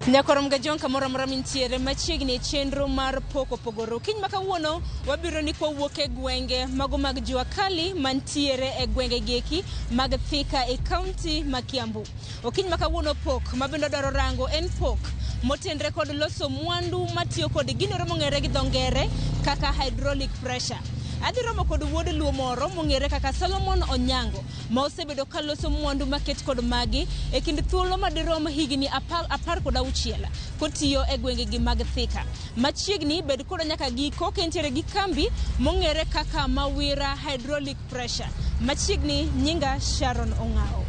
Nyakorom Gajong kamoro amora mintiere machiegni e chenro mar pok opogore. Okinyi ma kawuono wabiro ni kwawuok e gwenge mago mag jua kali mantiere e gwenge gieki mag Thika e kaunti ma Kiambu. Okinyi ma kawuono pok ma bende wadwaro rango en pok motenre kod loso mwandu matiyo kod ginore mong'ere gi dho ngere kaka hydraulic pressure. Adhi romo kod wuod luo moro mong'ere kaka Solomon Onyango ma osebedo ka loso mwandu maket kod magi e kind thuolo madirom higni 16 kotiyo e gwengegi mag Thika. Machiegni bed koda nyaka giko ka entiere gi kambi mong'ere kaka Mawira Hydraulic Pressure. Machiegni nyinga Sharon Ong'awo.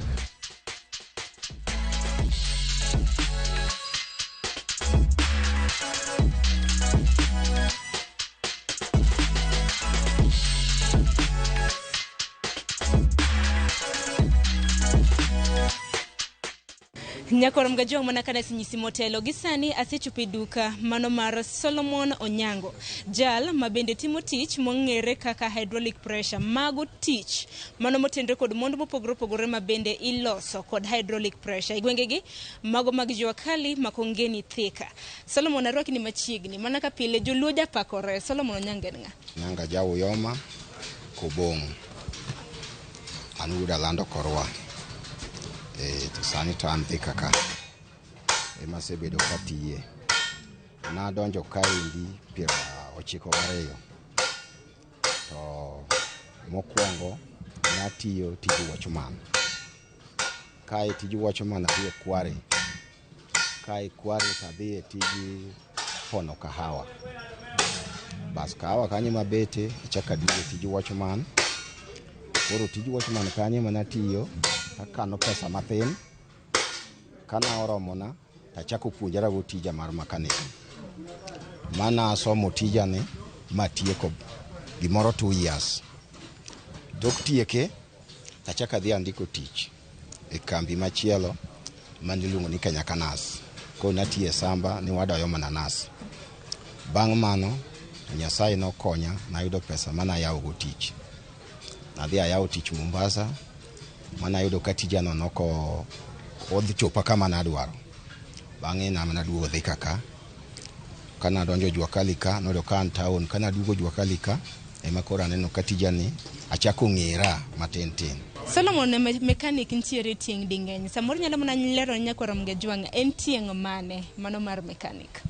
Nyakorom Gajwang' mana kane asenyisi motelo gi sani asechopo e duka mano mar Solomon Onyango, jal ma bende timo tich mong'ere kaka hydraulic pressure. Mago tich mano motenre kod mwandu mopogore opogore ma bende iloso kod hydraulic pressure e gwengegi mago mag jua kali Makongeni Thika. Solomon arwaki ni machiegni mana ka pile joluo japakore. Solomon Onyango en ng'a? Nyanga ja Uyoma Kobong'. An wuod Alando Korwa. E, to sani to an Thika ka. Ema asebedo katiye. Nadonjo kaendi piero ochiko gariyo. To mokwongo natiyo tij watchman. Kae tij watchman adhi e kware. Kae kware to adhi e tij pono kahawa. Bas kahawa kanyo ema abete, achako aduogo e tij watchman. Koro tij watchman kanyo ema natiyo, takano pesa mathin. Kana oromona, tachako puonjora go tija mar mechanic. Mana asomo tijani matieko gimoro 2 years. Tok tieke, tachako adhi andiko tich e kambi machielo mane iluongo ni Kenya Kanas. Koro natiyo e samba ni wadoyo mananas. Bang' mano, to Nyasaye nokonya nayudo pesa mane ayawo go tich. Nadhi ayawo tich Mombasa, manayudo ka tijano noko odhi chopa kama nadwaro. Bang'e naduogo Thika ka. Kanadonjo Jua Kali ka, noyudo ka an town. Kanaduogo Jua Kali ka, ema koro aneno ka tijani achako ng'era matin tin. Solomon mechanic nitiere tieng' ding'eny. Samoro inyalo mana lero ne nyakwar Mgajwang' en tieng' mane mano mar mechanic?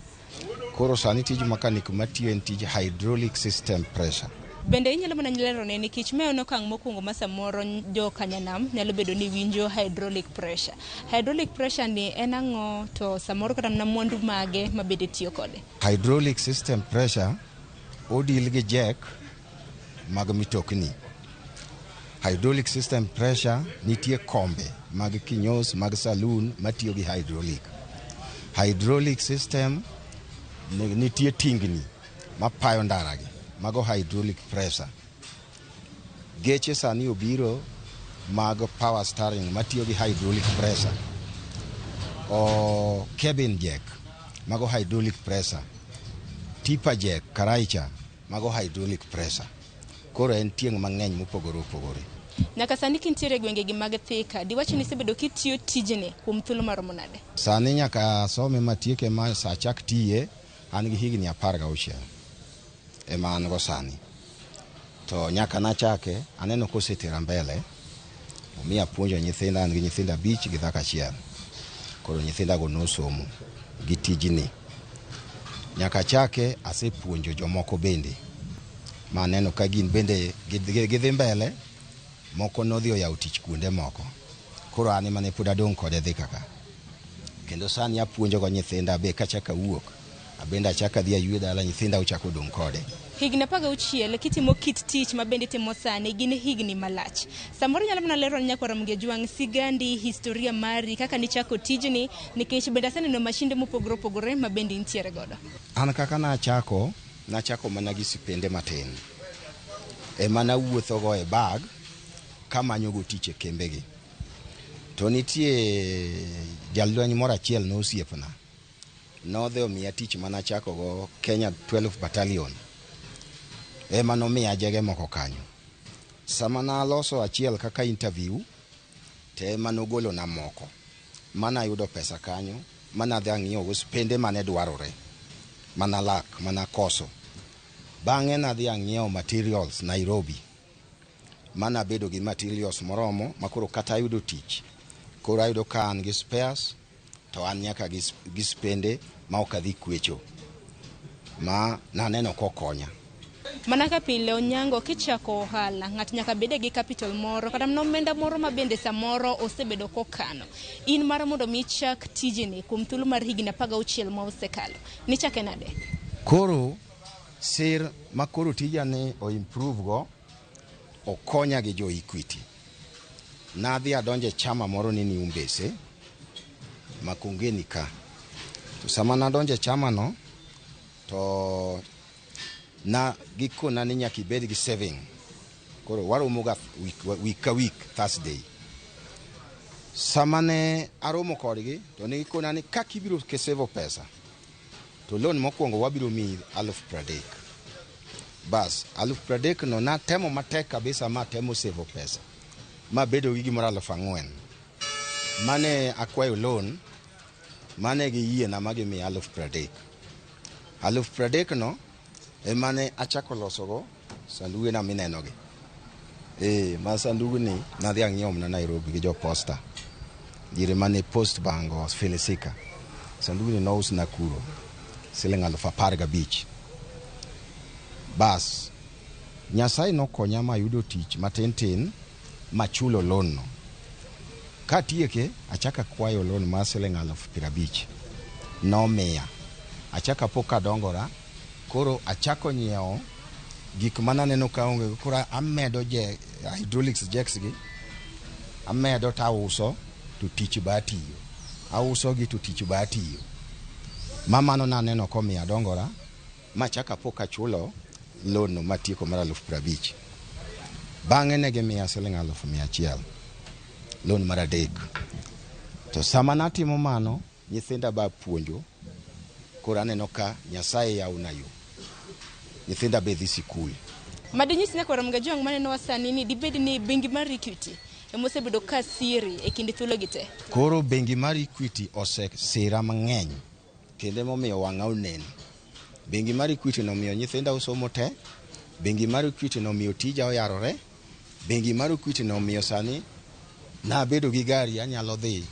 Koro sani tij mechanic matiyo en tij hydraulic system pressure. Bende inyalo mana lero ne nikech ma en okang' mokwongo ma samoro jo kanyanam nyalo bedo ni winjo hydraulic pressure. Hydraulic pressure ni en ang'o to samoro kata mana mwandu mage ma bende tiyo kode? Hydraulic system pressure odil gi jack mag mitokni. Hydraulic system pressure nitie kombe mag kinyos mag saloon matiyo gi hydraulic. Hydraulic system nitie tingni mapayo ndaragi, mago hydraulic pressure. Geche sani obiro mag power steering matiyo gi hydraulic pressure. O cabin jack mago hydraulic pressure. Tipper jack karaicha mago hydraulic pressure. Koro en tieng' mang'eny mopogore opogore. Nyaka sani kintiere e gwengegi mag Thika, diwach ni isebedo kitiyo tijni kuom thuolo maromo nade? Sani nyaka asome matieke ma sa achak tiye, an gi higni 16 ema an go sani. To nyaka nachake, aneno kosetera mbele, omiyo apuonjo nyithinda, an gi nyithindo 5 gi dhako achiel. Koro nyithindago nosomo gi tijni. Nyaka achake, asepuonjo jomoko bende. Maneno ka gin bende gidhi mbele, moko nodhi oyawo tich kuonde moko. Koro an ema ne pod adong' kode Thika ka. Kendo sani apuonjo go nyithinda be kachako awuok, abende achako adhi aywe dala nyithinda ochako odong' kode. Higni 16 kitimo kit tich ma bende itimo sani gin higni malach. Samoro inyalo mana lero ne nyakwar Mgejwang' sigandi, historia mari kaka nichako tijni nikech bende aseneno mashinde mopogore opogore ma bende intiere godo. An kaka nachako, nachako mana gi sipende matin. Ema nawuotho go e bag kamanyo go tich e kembegi. To nitie jalweny moro achiel ne osiepna. Nodhi omiya tich manachako go Kenya 12 Battalion. Ema nomiya jege moko kanyo. Sama naloso achiel kaka interview, to ema nogolona moko. Manayudo pesa kanyo, Manadhi ang'iewogo spende mane dwarore, mana lak mana koso. Bang'e nadhi ang'iewo materials Nairobi, manabedo gi materials moromo makoro kata ayudo tich, koro ayudo ka an gi spares to an nyaka gi spende ma ok adhi kwecho, ma naneno kokonya. Mana ka pile, Onyango, kichako ohala, ng'ato nyaka bede gi capital moro kata mana omenda moro ma bende samoro osebedo kokano. In mar mondo mi ichak tijeni kuom thuolo mar higni 16 ma osekalo, nichake nade? Koro sir ma koro tija ni o improve go, okonya gi jo Equity. Nadhi adonjo e chama moro ni Niumbese Makongeni ka. To sama nadonjo e chama no, to na gikona ni nyaka ibed gi saving. Koro waromo ga week ka week, Thursday. Sama ne aromo kodgi to ne gikona ni kaka ibiro save pesa to loan mokwongo wabiro miyi 30,000. Bas, 30,000 no natemo matek kabisa ma atemo save pesa mabedo gi gimoro 4,000. Mane akwayo loan, mane giyiena ma gimiya 30,000. 30,000 no emane achako losogo sandugena minenogi. Ma sandugni nadhi ang'iewo mana Nairobi gi jo posta. Diere mane Post Bank ofilisika. Sandugni nous Nakuru siling 15,000. Bas, Nyasaye nokonya mayudo tich matin tin machulo loan no. Katieke, achako akwayo loan mar siling 50,000. Nomiya. Achako apo kadongora, koro achako nyiewo gik mananeno kaonge, koro amedo je hydraulics jacks gi, amedo tauso to tich ba atiyo. Auso gi to tich ba atiyo. Ma mano naneno komiyo adongora, machako apo kachulo loan no matieko mar 50,000. Bang'e ne gimiya siling 100,000, loan mar adek. To sama natimo mano, nyithinda ba puonjo, koro aneno ka Nyasaye yawona yo. Nyithinda be dhi sikul. Madinyis nyakwar Mgajwang' manenowa sani ni dibed ni bengi mar Equity ema osebedo ka siri e kind thuologi te? Koro bengi mar Equity osesira mang'eny, kendo emomiyo wang'a oneno. Bengi mar Equity nomiyo nyithinda osomo te, bengi mar Equity nomiyo tija oyarore, bengi mar Equity nomiyo sani nabedo gi gari anyalo dhi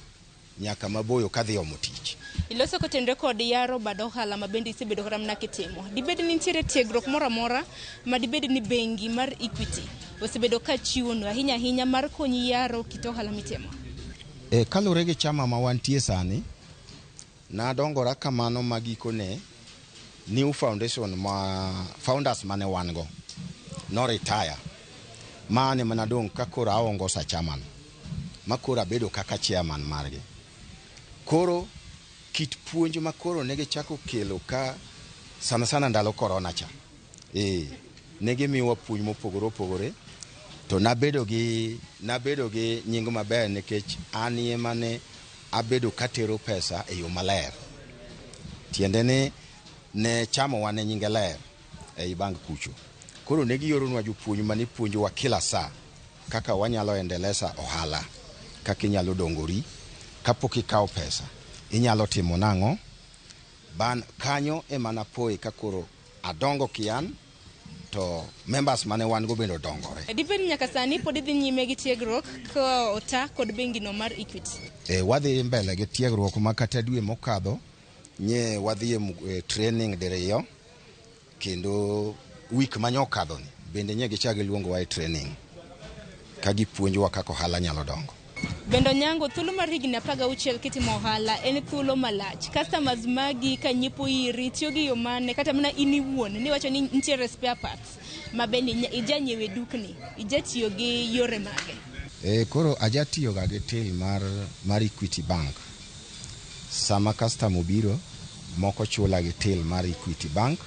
nyaka maboyo kadhi omo tich. Iloso kotenore kod yaro bad ohala ma bende isebedo kata mana kitimo. Dibed ni nitiere tiegruok moro amora ma dibed ni bengi mar Equity osebedo ka chiwonu ahinya ahinya mar konyi yaro kit ohala mitimo? Kaluwore gi chama ma wantie sani, nadongora kamano ma gikone new foundation ma founders mane wan go no retire. Mane mana dong' ka koro aongo sa chairman, ma koro abedo kaka chairman margi. Koro kit puonj ma koro ne gichako kelo ka sana sana ndalo corona cha, ne gimiyowa puonj mopogore opogore, to nabedo gi nying maber nikech an ema ne abedo katero pesa e yo maler. Tiende ni ne chamowa ne nyinge ler ei bank kucho. Koro ne gioronwa jopuonj mane puonjowa kila saa kaka wanyalo endeleza ohala, kaka inyalo dongori kapok ikawo pesa, inyalo timo nang'o. Ban kanyo ema napoe ka koro adongo kian to members mane wan go bende odongore. Dibed ni nyaka sani pod idhi nyime gi tiegruok ka ota kod bengino mar Equity? Wadhi mbele gi tiegruok ma kata dwe mokadho nye wadhi e training diriyo, kendo week manyokadho ni bende nye gichak giluongowa e training ka gipuonjowa kaka ohala nyalo dongo. Bende Onyango, thuolo mar higni 16 kitimo ohala en thuolo malach. Customers magi ka nyiepo iri tiyo gi yo mane, kata mana in iwuon niwacho ni nitiere spare parts ma bende ija nyiewo e dukni, ija tiyo gi yore mage? Koro aja tiyoga gi till mar Equity Bank. Sama customer obiro, moko chula gi till mar Equity Bank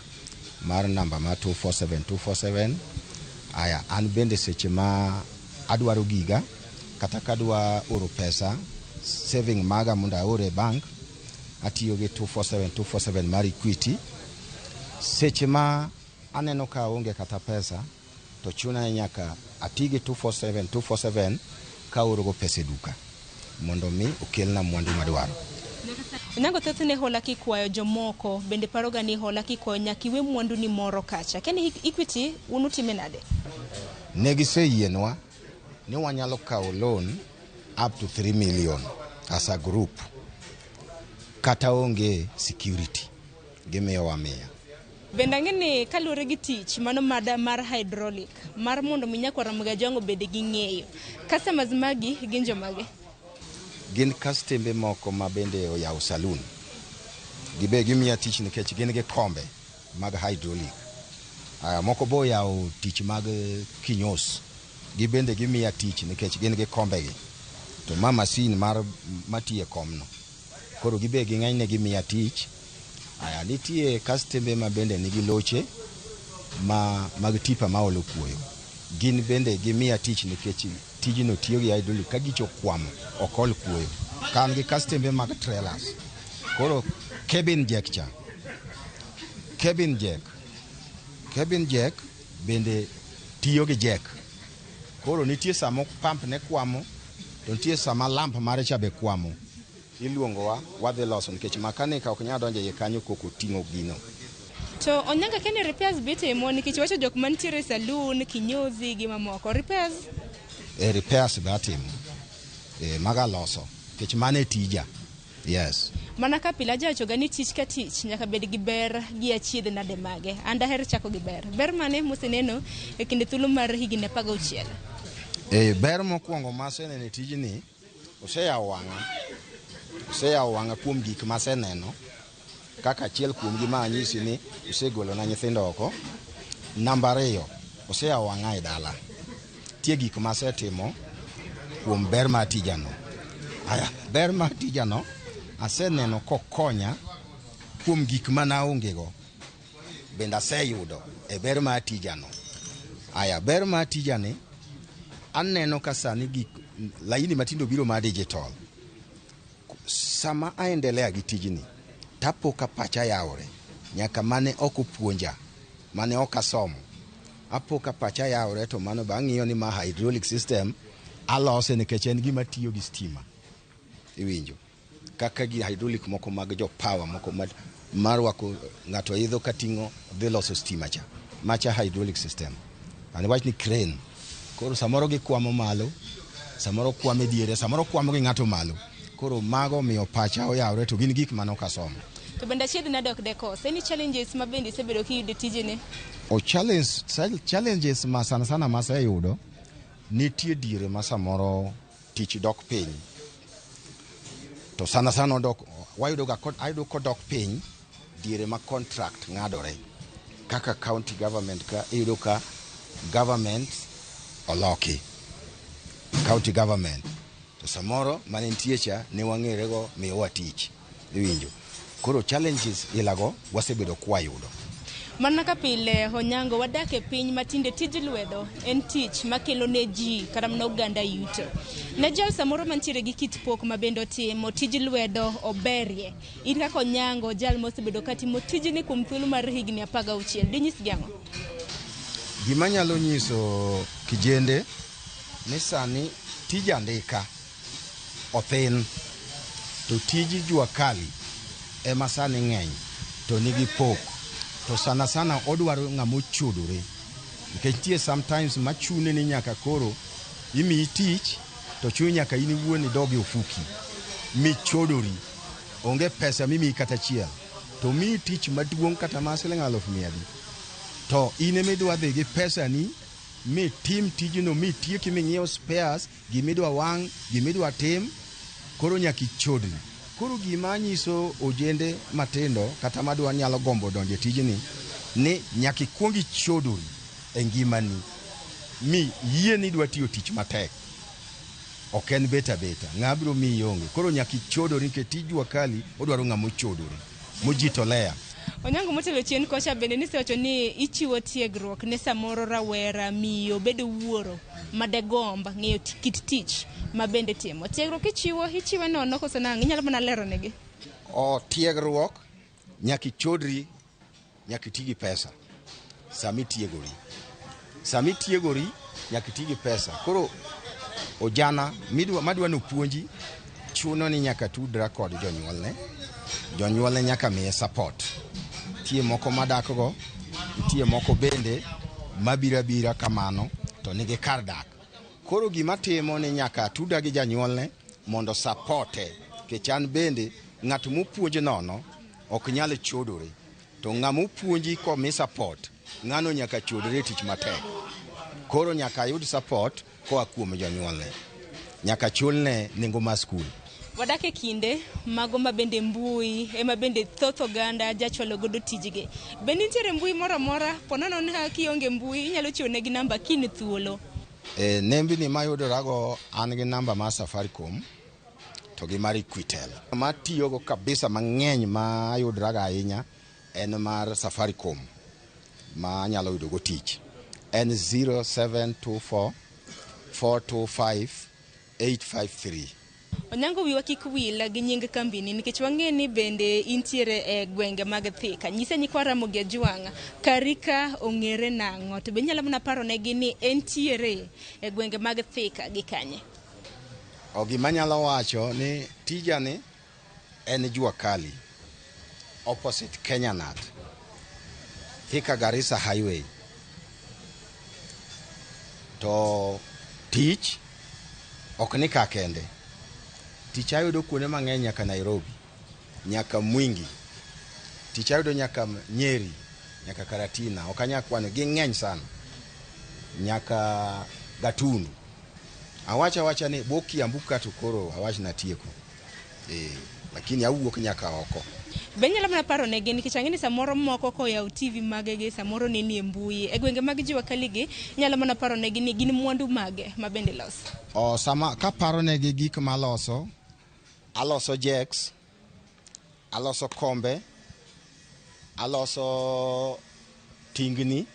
mar namba mar 247247. Aya, an bende seche ma adwaro giga kata kadwa oro pesa saving maga mondo aor e bank, atiyo gi 247247 mar Equity. Seche ma aneno ka aonge kata pesa to chuna ni nyaka ati gi 247247 kaorogo pesa e duka mondo mi okelna mwandu madwaro. Onyango, thothne hola kikwayo jomoko bende paroga ni hola kikwayo nyaka iwe mwandu ni moro kacha. Kani Equity un utime nade? Ne giseyienwa ni wanyalo kawo loan up to 3 million as a group kata onge security, gimiyowa miya. Bende ang'e ni kaluwore gi tich mano mada mar hydraulic mar mondo mi nyakwar Ramogi Ajwang' obed gi ng'eyo. Customers magi gin jomage? Gin kastembe moko ma bende oyawo saloon. Gibe gimiya tich nikech gin gi kombe mag hydraulic. Aya, moko bo oyawo tich mag kinyos. Gibende gimiya tich nikech gin gi kombegi. To ma masin mar matiyo e komno. Koro gibe ging'enyne gimiya tich. Aya, nitie kastembe ma bende nigi loche ma mag tipa maolo kuoyo. Gin bende gimiya tich nikech tijno tiyo gi hydraulic ka gicho kwamo ok ol kuoyo. Ka an gi kastembe mag trailers. Koro cabin jack cha. Cabin jack. Cabin jack bende tiyo gi jack. Koro nitie sama pump ne kwamo to nitie sama lamp mare cha be kwamo. Iluongowa wadhi loso nikech makanika ok nyal donjo iye kanyo kok oting'o gino. To Onyango, kene repairs be itimo nikech iwacho jok mantiere e saloon, kinyozi gi mamoko. Repairs? E repairs be atimo. E maga loso nikech mano e tija. Yes. Mana ka pile ajawachoga ni tich ka tich nyaka bed gi ber gi achiedh nade mage. An daher chako gi ber. Ber mane moseneno e kinde thuolo mar higni 16? E ber mokwongo maseneno e tijni oseyawo wang'a. Oseyawo wang'a kuom gik maseneno kaka achiel kuomgi ma anyisi ni osegolona nyithindo oko. Namba ariyo, oseyawo wang'a e dala. Nitie gik masetimo kuom ber mar tijano. Aya, ber mar tijano aseneno kokonya kuom gik mane aonge go. Bende aseyudo e ber mar tijano. Aya, ber mar tijani aneno ka sani gik laini matindo biro mar digital. Sama aendelea gi tijni tapo ka pacha yawore nyaka mane ok opuonja mane ok asomo apo ka pacha yawore to mano be ang'iyo ni ma hydraulic system alose nikech en gima tiyo gi stima iwinjo kaka gi hydraulic moko mag jo power moko marwako ng'ato idho kating'o dhi loso stima cha macha hydraulic system ani wach ni crane koro samoro gikwamo malo samoro kwamo e diere samoro kwamo gi ng'ato malo koro mago miyo pacha oyawre to gin gik mane ok asomo. To bende achiedh nade ok dekos? Any challenges ma bende isebedo kiyudo e tijeni? O challenges ma sana sana maseyudo nitie diere ma samoro tich dok piny to sana sana odok wayudo ga ayudo kodok piny diere ma contract ng'adore kaka county government ka iyudo ka government oloki county government to samoro mane nitie cha ne wang'erego miyowa tich iwinjo koro challenges ilago wasebedo kwayudo. Mana ka pile Onyango, wadak e piny ma tinde tij lwedo en tich makelo ne ji kata mana oganda yuto. Ne jal samoro mantiere gi kit pok ma bende otimo tij lwedo oberie. In kaka Onyango, jal mosebedo katimo tijni kuom thuolo mar higni 16, dinyisgi ang'o? Gima nyalo nyiso kijende ni sani tij andika othin to tij jua kali ema sani ng'eny to nigi pok to sana sana odwaro ng'ama ochodore nikech nitie sometimes machune ni nyaka koro imiyi tich to chuni nyaka in iwuon idog e ofuki michodori onge pesa mimiyi kata achiel to miyi tich maduong' kata mar siling 100,000 to in emidwa dhi gi pesani mitim tijno mitieki ming'iew spares gimidwa wang' gimidwa tim koro nyaka ichodri. Koro gima anyiso ojende matindo kata madwa nyalo gombo donjo e tijni ni nyaka ikuong ichodori e ngimani mi yie ni idwa tiyo tich matek. Ok en bet abeta, ng'a biro miyi onge. Koro nyaka ichodori nikech tij jua kali odwaro ng'ama ochodore, mojitolea. Onyango, motelo chien kocha bende nisewacho ni ichiwo tiegruok ne samoro rawera, miyo, bedo wuoro madegomb ng'eyo kit tich ma bende timo. Tiegruok ichiwo, ichiwe nono koso nang'o? Inyalo mana lero negi. O tiegruok nyaka ichodri, nyaka iti gi pesa sama itiegori. Sama itiegori nyaka iti gi pesa. Koro ojana madwa nopuonji Chuno ni nyaka tudra kod jonyuolne. Jonyuolne nyaka miye support. Nitie moko madak go, nitie moko bende mabiro abira kamano to nigi kar dak. Koro gima timo ni nyaka tuda gi janyuolne mondo supporte. Nikech an bende ng'at mopuonj nono ok nyal chodore. To ng'ama opuonji komi support, ng'ano nyaka chodre e tich matek. Koro nyaka ayud support koa kuom jonyuolne. Nyaka chulne nengo mar skul. Wadak e kinde mago ma bende mbui ema bende thoth oganda jachwalo godo tijgi. Be nitiere mbui moro amora po nono ni kionge mbui inyalo chiwo negi namba kin thuolo. E, nembni mayudorago an gi namba mar Safaricom to gi mar Equitel. Matiyogo kabisa mang'eny mayudorago ahinya en mar Safaricom ma anyalo yudogo tich. En 0724 425 853. Onyango wiwa kik wil gi nying kambini nikech wang'e ni bende intiere e gwenge mag Thika. Nyise nyikwa Ramogi Ajwang' karika ong'ere nang'o to be inyalo mana paro negi ni entiere e gwenge mag Thika gi kanye. O gima anyalo wacho ni tijani en jua kali opposite Kenya Nut, Thika Garissa Highway. To tich ok ni ka kende. Tich ayudo kuonde mang'eny nyaka Nairobi, nyaka Mwingi. Tich ayudo nyaka Nyeri, nyaka Karatina. Ok anyal kwano, ging'eny sana. Nyaka Gatundu. Awacho awacha ni bwo Kiambu ka to koro awach natieko. Eh, lakini awuok nyaka oko. Be inyalo mana paro negi nikech ang'e ni samoro moko koyawo TV magegi samoro nenie mbui. E gwenge mag jua kali gi inyalo mana paro negi ni gin mwandu mage ma bende iloso. O sama kaparo negi gik maloso, aloso jacks, aloso kombe, aloso tingni,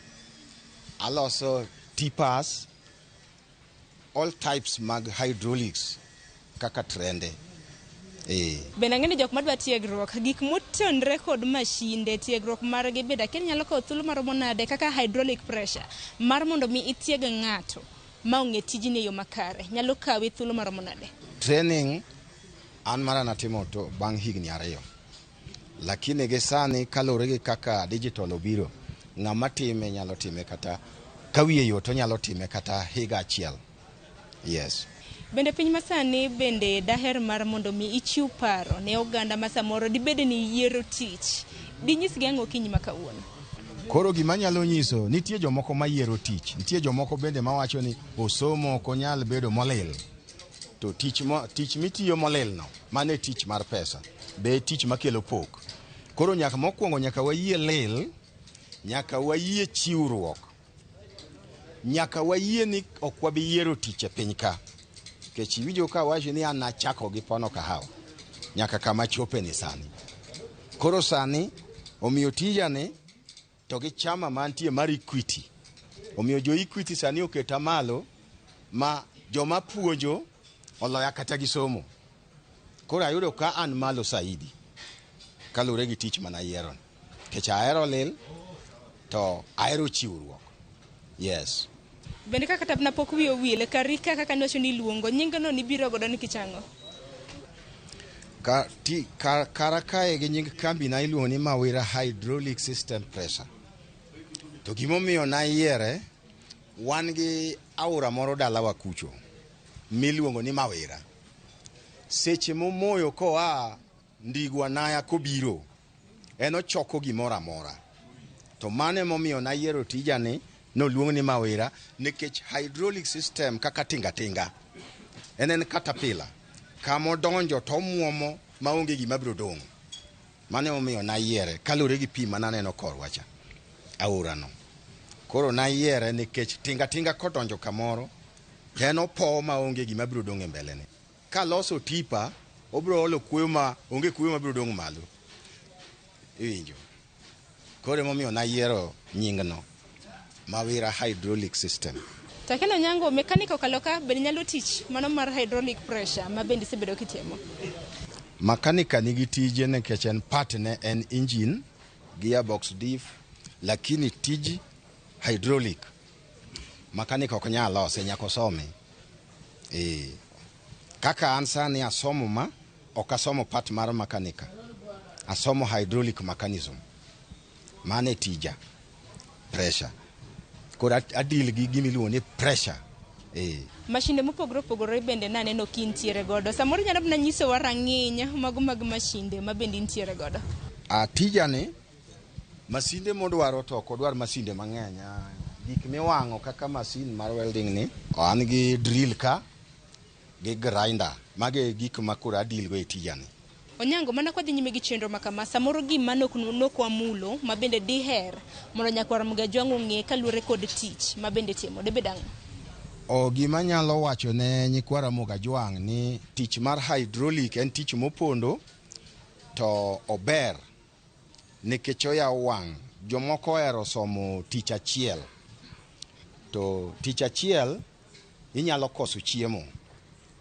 aloso tippers, all types mag hydraulics kaka trende. Eh. Bende ang'e ni jok madwa tiegruok gik motenre kod mashinde tiegruok margi bende akia ni nyalo kawo thuolo maromo nade kaka hydraulic pressure mar mondo mi itieg ng'ato ma ong'e tijni e yo makare nyalo kawi thuolo maromo nade? Training an mara natimo to bang' higni 2. Lakini gi sani kaluwore gi kaka digital obiro, ng'ama time nyalo time kata ka wiye yot onyalo time kata higa achiel. Yes. Bende piny masani bende daher mar mondo mi ichiw paro ne oganda ma samoro dibed ni yiero tich. Dinyisgi ang'o okinyi ma kawuono? Koro gima anyalo nyiso, nitie jomoko mayiero tich, nitie jomoko bende mawacho ni osomo ok onyal bedo molil. To tich, tich mitiyo molil no, mano e tich mar pesa, be e tich makelo pok. Koro nyaka mokwongo nyaka wayie lil, nyaka wayie chiwruok, nyaka wayie ni ok wabi yiero tich e piny ka. Nikech iwinjo ka awacho ni an nachako gi pono kahawa, nyaka kama achope ni sani. Koro sani, omiyo tijani to gi chama mantie mar Equity. Omiyo jo Equity sani oketa malo ma joma puonjo oloya kata gi somo. Koro ayudo ka an malo saidi kaluwore gi tich mana yiero. Nikech ahero lil to ahero chiwruok. Yes. Bende kaka kata pok wiyi owil, karika kaka niwacho ni iluongo, nyingno nibiro godo nikech ang'o? Kara kae gi nying kambi na iluongo ni Mawira Hydraulic System Pressure. To gimomiyo nayiere, wan gi aora moro dalawa kucho miluongo ni Mawira. Seche momoyo koa Ndigwa Naya kobiro, en ochoko gimoro amora. To mano emomiyo nayiero tijani noluong ni Mawira nikech hydraulic system kaka tinga tinga en caterpillar kamodonjo to omuomo maonge gima biro dong'. Mano emomiyo nayiere kaluwore gi pi mananeno korwa cha, aorano. Koro nayiere nikech tinga tinga kodonjo kamoro to en opowo maonge gima biro dong' e mbelene. Kaloso tipa, obiro olo kuoyo ma onge kuoyo mabiro dong' malo. Iwinjo? Koro emomiyo nayiero nyingno, Mawira Hydraulic System. To akia ni Onyango, mechanic okalo ka bende nyalo tich mano mar hydraulic pressure ma bende isebedo kitimo? Makanika nigi tije nikech en part ne en engine, gearbox diff, lakini tij hydraulic makanika ok nyal lose, nyaka osome. Eh. Kaka an sani asomo ma, ok asomo part mar makanika. Asomo hydraulic mechanism. Mano e tija. Pressure. Koro adeal gi gima iluongo ni pressure. Mashinde mopogore opogore bende naneno kintiere godo. Samoro inyalo mana nyisowa rang'iny mago mag mashinde ma bende intiere godo. Tijani, masinde modwaro to ok odwar masinde mang'eny. Gik miwang'o kaka masin mar welding ni, an gi drill ka, gi grinder. Mago e gik ma koro adeal go e tijani. Onyango, mana kwa dhi nyime gi chenro ma kama, samoro gima nok wamulo ma bende diher mondo nyakwar Ramogi Ajwang' ong'e kaluwore kod tich ma bende timo, dibed ang'o? Gima anyalo wacho ne nyikwa Ramogi Ajwang' ni tich mar hydraulic en tich mopondo to ober nikech oyawo wang'. Jomoko ohero somo tich achiel, to tich achiel inyalo koso chiemo.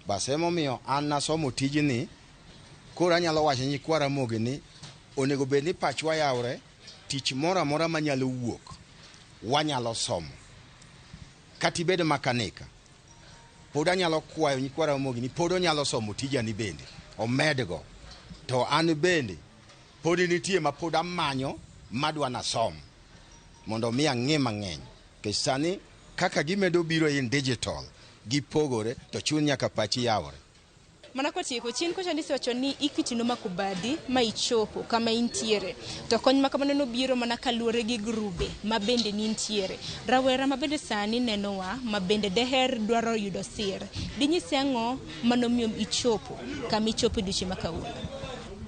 Bas emomiyo an nasomo tijni, koro anyalo wacho ne nyikwa Ramogi ni onego bed ni pachwa yawre, tich moro amora manyalo wuok wanyalo somo. Kata ibed makanika, pod anyalo kwayo nyikwa Ramogi ni pod onyalo somo tijani bende, omedgo. To an bende pod nitie ma pod amanyo madwa nasom mondo mi ang'e mang'eny. Nikech sani kaka gimedo biro in digital, gipogore to chuny nyaka pachi yawre. Mana kotieko chien kocha nisewacho ni Equity nomako badi ma ichopo kama intiere, to kony ma kamano nobiro mana kaluwore gi grube ma bende nintiere. Rawera ma bende sani nenowa ma bende deher dwaro yudo sir, dinyise ang'o manomiyo ichopo kama ichopo e odiochieng' ma kawuono?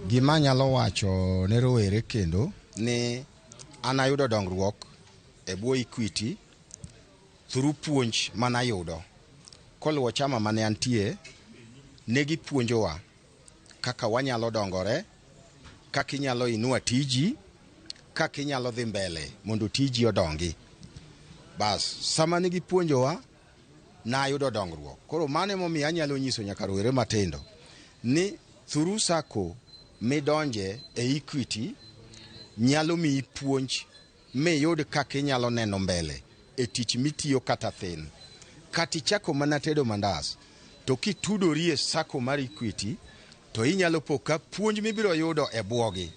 Gima anyalo wacho ne rowere kendo ni an ayudo dongruok e bwo Equity through puonj manayudo. Koluwo chama mane antie, ne gipuonjowa kaka wanyalo dongore, kaka inyalo inua tiji, kaka inyalo dhi mbele mondo tiji odongi. Bas, sama ne gipuonjowa, nayudo dongruok. Koro mano emomiyo anyalo nyiso nyaka rowere matindo ni through SACCO midonje e Equity nyalo miyi puonj miyud kaka inyalo neno mbele e tich mitiyo kata thin. Kata ichako mana tedo mandas, to kitudori e SACCO mar Equity, to inyalo po ka puonj mibiro yudo e bwogi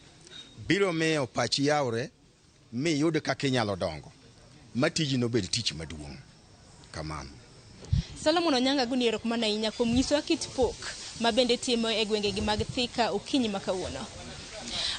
biro miyo pachi yawre miyud kaka inyalo dongo ma tiji nobed tich maduong'. Kamano. Solomon Onyango, agoni erokamano ahinya kuom nyisowa kit pok ma bende timo e gwengegi mag Thika okinyi ma kawuono.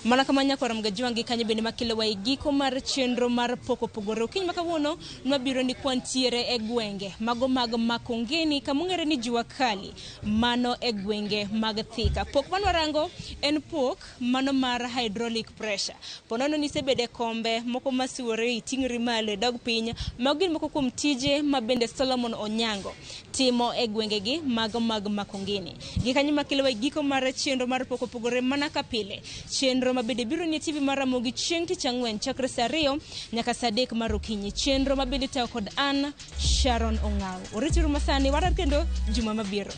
Mana kama nyakwar Ramogi Ajwang' gi kanyo bende makelowa e giko mar chenro mar pok opogore. Okinyi ma kawuono nwabiro ni kwantiere e gwenge mago mag Makongeni kamong'ere ni Jua Kali, mano e gwenge mag Thika. Pok manwarango en pok mano mar hydraulic pressure. Ponono ni isebedo e kombe moko masuore, iting'ri malo idog piny. Mago gin moko kuom tije ma bende Solomon Onyango timo e gwengegi mago mag Makongeni. Gi kanyo makelowa e giko mar chenro mar pok opogore mana ka pile. Chenro ma bende biro ni e TV mar Ramogi chieng' tich ang'wen chakre saa 2 nyaka saa 3 mar okinyi. Chenro ma bende itayo kod an Sharon Ong'aw. Oritiuru masani, warar kendo juma mabiro.